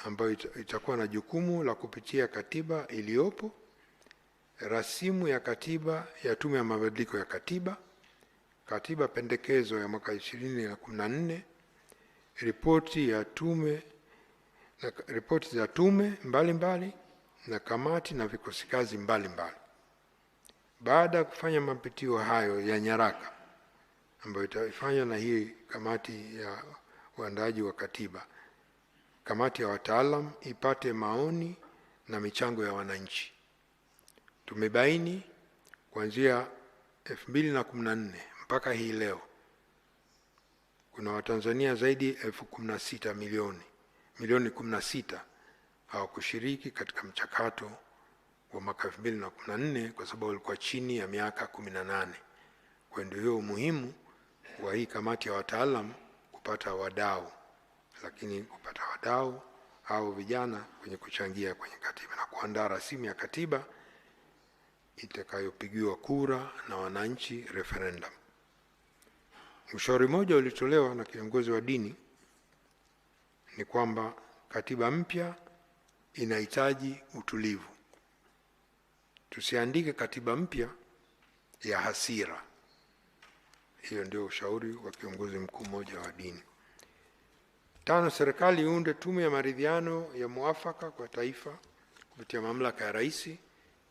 ambayo itakuwa na jukumu la kupitia katiba iliyopo, rasimu ya katiba ya Tume ya Mabadiliko ya Katiba, katiba pendekezo ya mwaka 2014, ripoti ya tume na ripoti za tume mbalimbali na kamati na vikosi kazi mbalimbali. Baada ya kufanya mapitio hayo ya nyaraka ambayo itafanywa na hii kamati ya uandaaji wa katiba, kamati ya wataalam ipate maoni na michango ya wananchi. Tumebaini kuanzia 2014 mpaka hii leo kuna Watanzania zaidi 16 milioni 16 hawakushiriki katika mchakato wa mwaka 2014 kwa sababu walikuwa chini ya miaka 18. Kwa ndio hiyo umuhimu wa hii kamati ya wataalam kupata wadau, lakini kupata wadau au vijana kwenye kuchangia kwenye katiba na kuandaa rasimu ya katiba itakayopigiwa kura na wananchi, referendum. Ushauri mmoja ulitolewa na kiongozi wa dini ni kwamba katiba mpya inahitaji utulivu. Tusiandike katiba mpya ya hasira. Hiyo ndio ushauri wa kiongozi mkuu mmoja wa dini. Tano, serikali iunde tume ya maridhiano ya muafaka kwa taifa kupitia mamlaka ya rais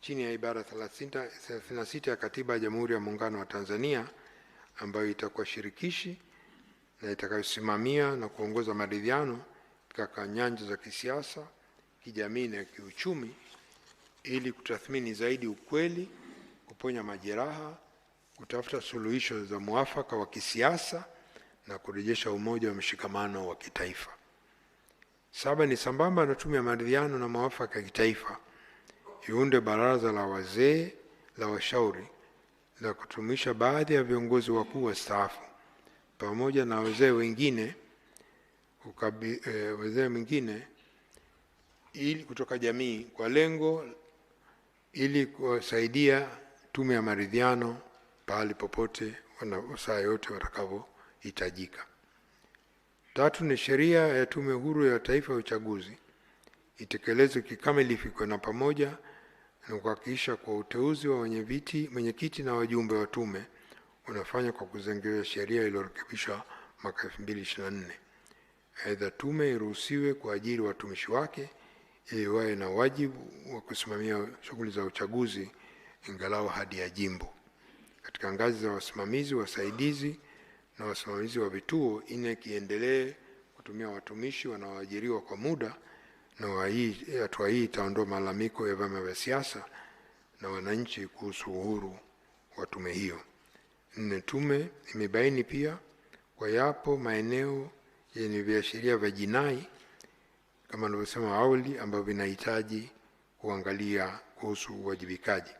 chini ya ibara 36 ya Katiba ya Jamhuri ya Muungano wa Tanzania, ambayo itakuwa shirikishi na itakayosimamia na kuongoza maridhiano katika nyanja za kisiasa, kijamii na kiuchumi, ili kutathmini zaidi ukweli, kuponya majeraha, kutafuta suluhisho za muafaka wa kisiasa na kurejesha umoja wa mshikamano wa kitaifa. Saba ni sambamba na tume ya maridhiano na muafaka ya kitaifa iunde baraza la wazee la washauri la kutumisha baadhi ya viongozi wakuu wastaafu pamoja na wazee wengine ili kutoka jamii kwa lengo ili kuwasaidia tume ya maridhiano pahali popote na saa yote watakavyohitajika. Tatu ni sheria ya Tume Huru ya Taifa ya Uchaguzi itekelezwe kikamilifu kwa na pamoja na kuhakikisha kwa uteuzi wa mwenyekiti na wajumbe wa tume unafanywa kwa kuzingatia sheria iliyorekebishwa mwaka 2024. Aidha, tume iruhusiwe kuajiri watumishi wake ili wawe na wajibu wa kusimamia shughuli za uchaguzi ingalau hadi ya jimbo. Katika ngazi za wasimamizi, wasaidizi na wasimamizi wa vituo, INEC iendelee kutumia watumishi wanaoajiriwa kwa muda, na hatua hii itaondoa malalamiko ya vyama vya siasa na wananchi kuhusu uhuru wa tume hiyo. Nne, tume imebaini pia kwa yapo maeneo yenye viashiria vya jinai kama nilivyosema awali, ambavyo vinahitaji kuangalia kuhusu uwajibikaji.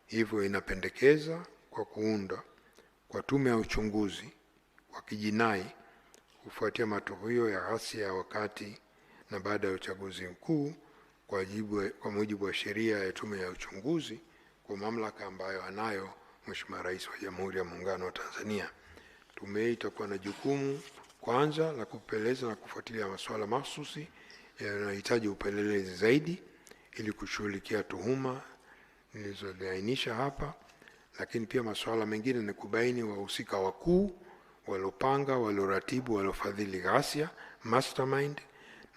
Hivyo inapendekeza kwa kuunda kwa tume ya uchunguzi wa kijinai kufuatia matukio ya ghasia ya wakati na baada ya uchaguzi mkuu kwa mujibu wa sheria ya tume ya uchunguzi kwa mamlaka ambayo anayo Mheshimiwa Rais wa Jamhuri ya Muungano wa Tanzania. Tume hii itakuwa na jukumu kwanza la kupeleleza na kufuatilia masuala mahsusi yanayohitaji upelelezi zaidi ili kushughulikia tuhuma nilizoainisha hapa, lakini pia masuala mengine ni kubaini wahusika wakuu waliopanga, walioratibu, waliofadhili ghasia, mastermind,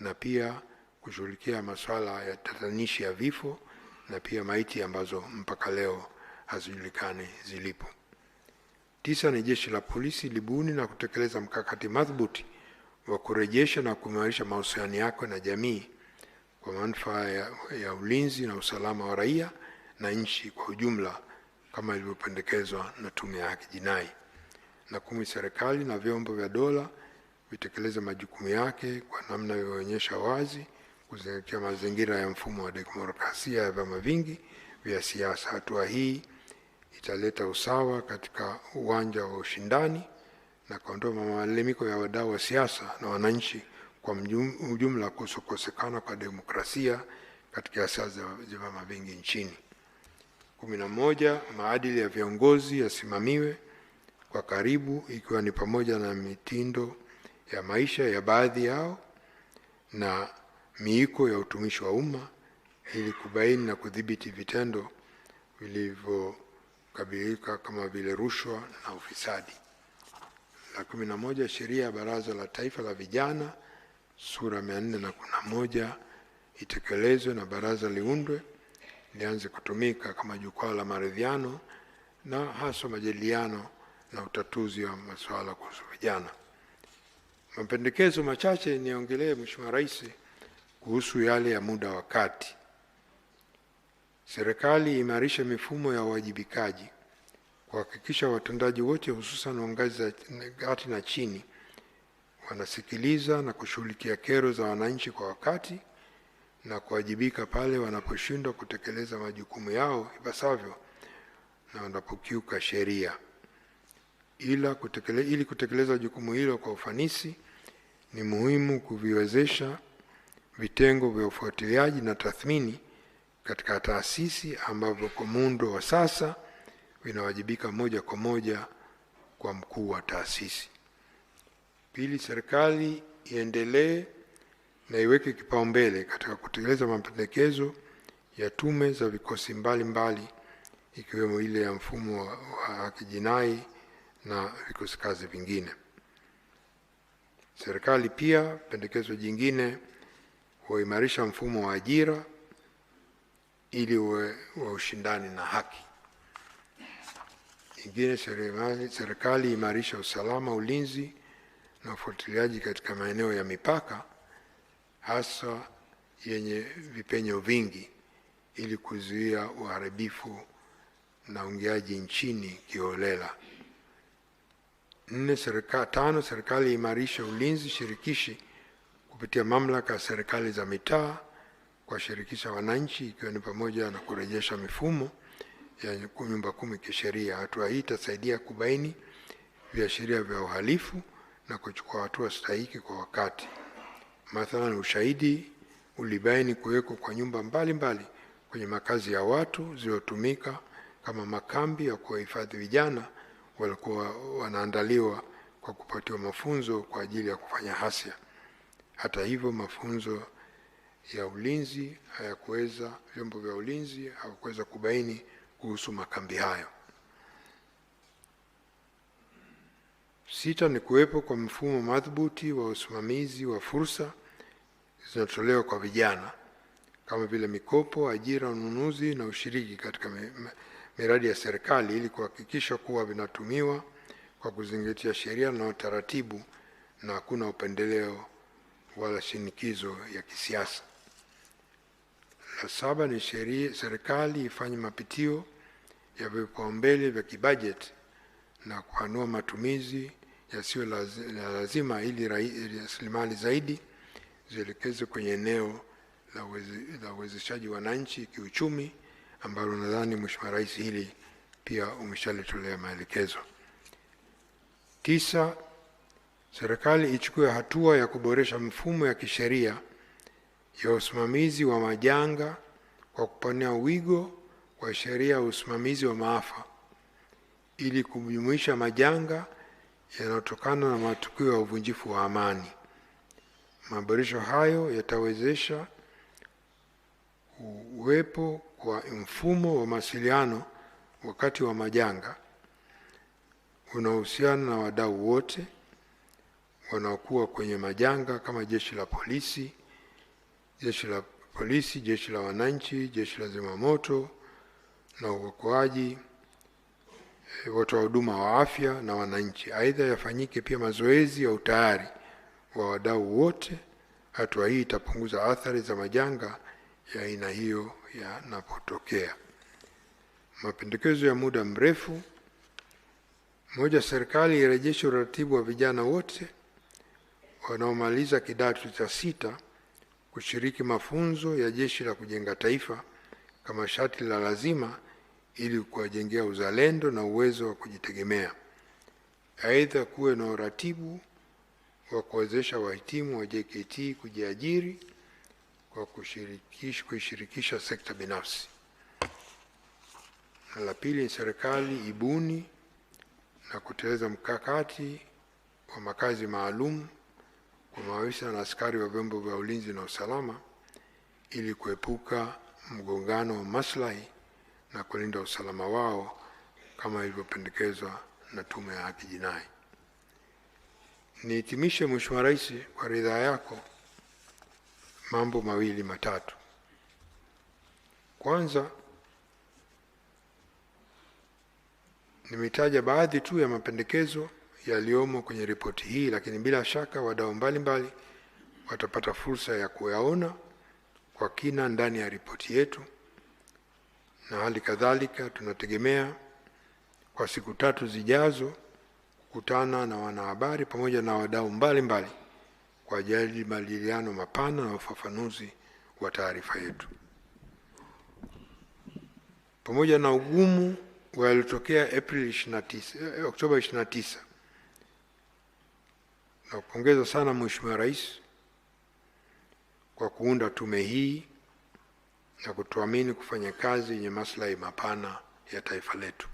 na pia kushughulikia masuala ya tatanishi ya vifo na pia maiti ambazo mpaka leo hazijulikani zilipo. 9 ni jeshi la polisi libuni na kutekeleza mkakati madhubuti wa kurejesha na kuimarisha mahusiano yake na jamii kwa manufaa ya ulinzi na usalama wa raia na nchi kwa ujumla kama ilivyopendekezwa na Tume ya Haki Jinai. Na 10, serikali na vyombo vya dola vitekeleze majukumu yake kwa namna inayoonyesha wazi kuzingatia mazingira ya mfumo wa demokrasia ya vyama vingi vya siasa. Hatua hii italeta usawa katika uwanja wa ushindani na kuondoa malalamiko ya wadau wa siasa na wananchi kwa ujumla kuhusu kukosekana kwa demokrasia katika siasa za vyama vingi nchini. 11, maadili ya viongozi yasimamiwe kwa karibu, ikiwa ni pamoja na mitindo ya maisha ya baadhi yao na miiko ya utumishi wa umma ili kubaini na kudhibiti vitendo vilivyokabilika kama vile rushwa na ufisadi. La 11, sheria ya Baraza la Taifa la Vijana sura 411 itekelezwe na baraza liundwe lianze kutumika kama jukwaa la maridhiano na hasa majadiliano na utatuzi wa masuala kuhusu vijana. Mapendekezo machache niongelee, Mheshimiwa Rais, kuhusu yale ya muda wa kati. Serikali imarishe mifumo ya uwajibikaji kuhakikisha watendaji wote hususan wa ngazi za kati na chini wanasikiliza na kushughulikia kero za wananchi kwa wakati na kuwajibika pale wanaposhindwa kutekeleza majukumu yao ipasavyo na wanapokiuka sheria. Ili kutekeleza jukumu hilo kwa ufanisi, ni muhimu kuviwezesha vitengo vya ufuatiliaji na tathmini katika taasisi ambavyo kwa muundo wa sasa vinawajibika moja kwa moja kwa mkuu wa taasisi. Pili, serikali iendelee na iweke kipaumbele katika kutekeleza mapendekezo ya tume za vikosi mbalimbali ikiwemo ile ya mfumo wa haki jinai na vikosi kazi vingine. Serikali pia, pendekezo jingine, huimarisha mfumo wa ajira ili uwe wa ushindani na haki. Nyingine, serikali imarisha usalama, ulinzi na ufuatiliaji katika maeneo ya mipaka hasa yenye vipenyo vingi ili kuzuia uharibifu na uingiaji nchini kiholela. 5, serikali imarisha ulinzi shirikishi kupitia mamlaka ya serikali za mitaa kuwashirikisha wananchi, ikiwa ni pamoja na kurejesha mifumo ya nyumba kumi kisheria. Hatua hii itasaidia kubaini viashiria vya uhalifu na kuchukua hatua stahiki kwa wakati. Mathalan, ushahidi ulibaini kuwekwa kwa nyumba mbalimbali kwenye makazi ya watu zilizotumika kama makambi ya kuwahifadhi vijana walikuwa wanaandaliwa kwa kupatiwa mafunzo kwa ajili ya kufanya hasia. Hata hivyo, mafunzo ya ulinzi hayakuweza, vyombo vya ulinzi hawakuweza kubaini kuhusu makambi hayo. 6, ni kuwepo kwa mfumo madhubuti wa usimamizi wa fursa zinazotolewa kwa vijana kama vile mikopo, ajira, ununuzi na ushiriki katika miradi ya serikali ili kuhakikisha kuwa vinatumiwa kwa kuzingatia sheria na taratibu na hakuna upendeleo wala shinikizo ya kisiasa. La 7 ni serikali ifanye mapitio ya vipaumbele vya kibajeti na kupanua matumizi yasiyo lazima ili rasilimali zaidi zielekezwe kwenye eneo la uwezeshaji wananchi kiuchumi, ambalo nadhani Mheshimiwa Rais hili pia umeshalitolea maelekezo. 9, serikali ichukue hatua ya kuboresha mfumo ya kisheria ya usimamizi wa majanga kwa kupanua wigo wa sheria ya usimamizi wa maafa ili kujumuisha majanga yanayotokana na matukio ya uvunjifu wa amani. Maboresho hayo yatawezesha uwepo kwa mfumo wa mawasiliano wakati wa majanga unaohusiana na wadau wote wanaokuwa kwenye majanga kama jeshi la polisi, jeshi la wananchi, jeshi la zimamoto na uokoaji, watoa huduma wa afya na wananchi. Aidha, yafanyike pia mazoezi ya utayari wa wadau wote. Hatua hii itapunguza athari za majanga ya aina hiyo yanapotokea. Mapendekezo ya muda mrefu: 1, serikali irejeshe uratibu wa vijana wote wanaomaliza kidato cha 6 kushiriki mafunzo ya Jeshi la Kujenga Taifa kama sharti la lazima ili kuwajengea uzalendo na uwezo wa kujitegemea. Aidha, kuwe na uratibu wa kuwezesha wahitimu wa JKT kujiajiri kwa kuishirikisha sekta binafsi. Na la pili ni serikali ibuni na kuteleza mkakati wa makazi maalum kwa maafisa na askari wa vyombo vya ulinzi na usalama ili kuepuka mgongano wa maslahi na kulinda usalama wao kama ilivyopendekezwa na Tume ya Haki Jinai. Nihitimishe, Mheshimiwa Rais, kwa ridhaa yako, mambo mawili matatu. Kwanza, nimetaja baadhi tu ya mapendekezo yaliyomo kwenye ripoti hii, lakini bila shaka wadau mbalimbali watapata fursa ya kuyaona kwa kina ndani ya ripoti yetu. Na hali kadhalika tunategemea kwa siku 3 zijazo kukutana na wanahabari pamoja na wadau mbalimbali kwa ajili ya majadiliano mapana na ufafanuzi wa taarifa yetu. Pamoja na ugumu wa yaliyotokea Oktoba 29, na kupongeza sana Mheshimiwa Rais kwa kuunda tume hii na kutuamini kufanya kazi yenye maslahi mapana ya taifa letu.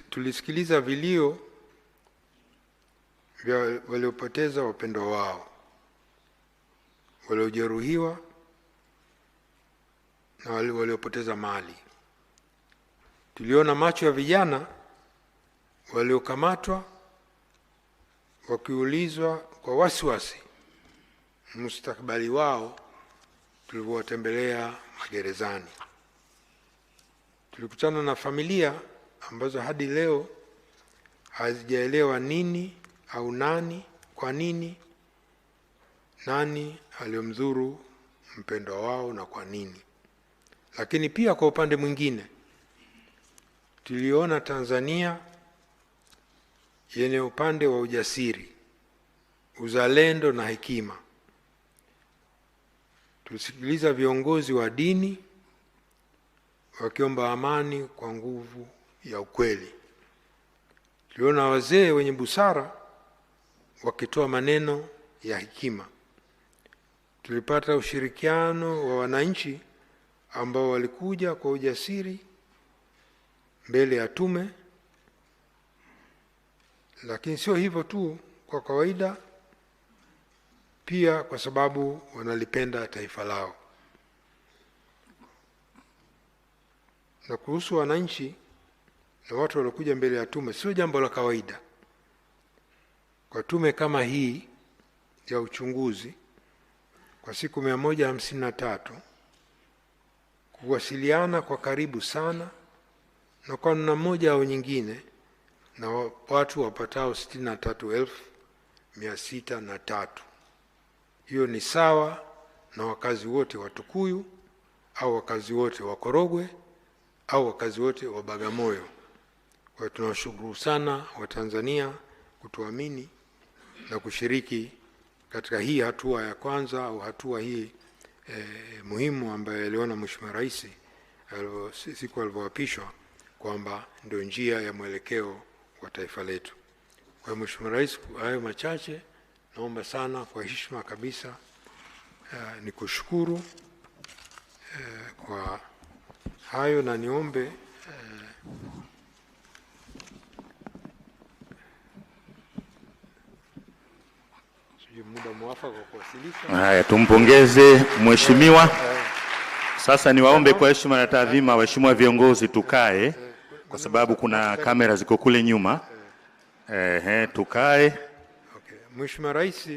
Tulisikiliza vilio vya waliopoteza wapendwa wao, waliojeruhiwa na waliopoteza mali. Tuliona macho ya vijana waliokamatwa wakiulizwa kwa wasiwasi mustakabali wao tulivyowatembelea magerezani. Tulikutana na familia ambazo hadi leo hazijaelewa nini au nani, kwa nini, nani aliyomdhuru mpendwa wao na kwa nini. Lakini pia kwa upande mwingine tuliona Tanzania yenye upande wa ujasiri, uzalendo na hekima. Tulisikiliza viongozi wa dini wakiomba amani kwa nguvu ya ukweli. Tuliona wazee wenye busara wakitoa maneno ya hekima. Tulipata ushirikiano wa wananchi ambao walikuja kwa ujasiri mbele ya tume. Lakini sio hivyo tu, kwa kawaida pia kwa sababu wanalipenda taifa lao. Na kuhusu wananchi na watu waliokuja mbele ya tume, sio jambo la kawaida kwa tume kama hii ya uchunguzi kwa siku 153 kuwasiliana kwa karibu sana na kwa namna moja au nyingine na watu wapatao 63,603. Hiyo ni sawa na wakazi wote wa Tukuyu, au wakazi wote wa Korogwe au wakazi wote wa Bagamoyo. Kwa hiyo tunawashukuru sana Watanzania kutuamini na kushiriki katika hii hatua ya kwanza au hatua hii muhimu ambayo aliona Mheshimiwa Rais siku alivyoapishwa kwamba ndio njia ya mwelekeo wa taifa letu. Kwa hiyo Mheshimiwa Rais, hayo machache naomba sana kwa heshima kabisa nikushukuru kwa hayo na niombe muda mwafaka wa kuwasilisha. Haya, tumpongeze mheshimiwa. Sasa niwaombe kwa heshima na taadhima, waheshimiwa viongozi, tukae kwa sababu kuna kamera ziko kule nyuma. Tukae. Okay. Mheshimiwa Rais,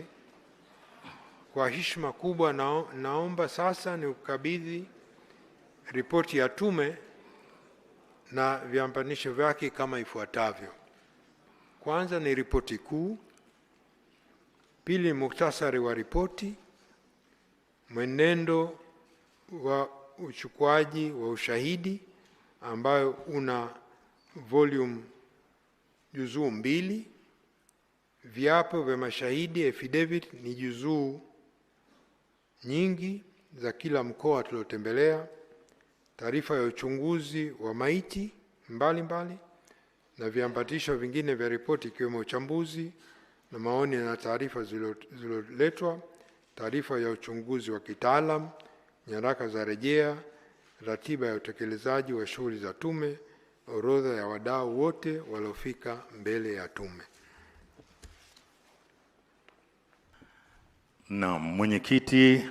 kwa heshima kubwa naomba sasa nikukabidhi ripoti ya tume na viambatanisho vyake kama ifuatavyo. Kwanza ni ripoti kuu, pili muktasari wa ripoti, mwenendo wa uchukuaji wa ushahidi ambayo una volume juzuu 2, viapo vya mashahidi affidavit ni juzuu nyingi za kila mkoa tuliotembelea, taarifa ya uchunguzi wa maiti mbalimbali na viambatisho vingine vya ripoti ikiwemo uchambuzi na maoni na taarifa zilizoletwa, taarifa ya uchunguzi wa kitaalam, nyaraka za rejea, ratiba ya utekelezaji wa shughuli za tume, orodha ya wadau wote waliofika mbele ya tume. Naam, mwenyekiti,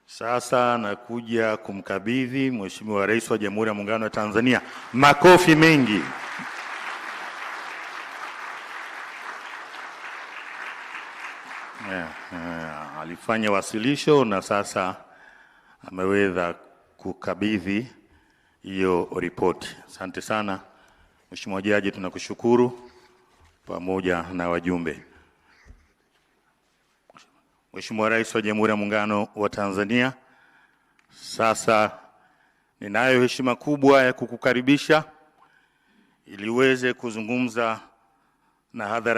sasa nakuja kumkabidhi Mheshimiwa Rais wa Jamhuri ya Muungano wa Tanzania. Makofi mengi. Alifanya wasilisho na sasa ameweza kukabidhi hiyo ripoti. Asante sana Mheshimiwa Jaji, tunakushukuru pamoja na wajumbe. Mheshimiwa Rais wa Jamhuri ya Muungano wa Tanzania, sasa ninayo heshima kubwa ya kukukaribisha ili uweze kuzungumza na hadhara.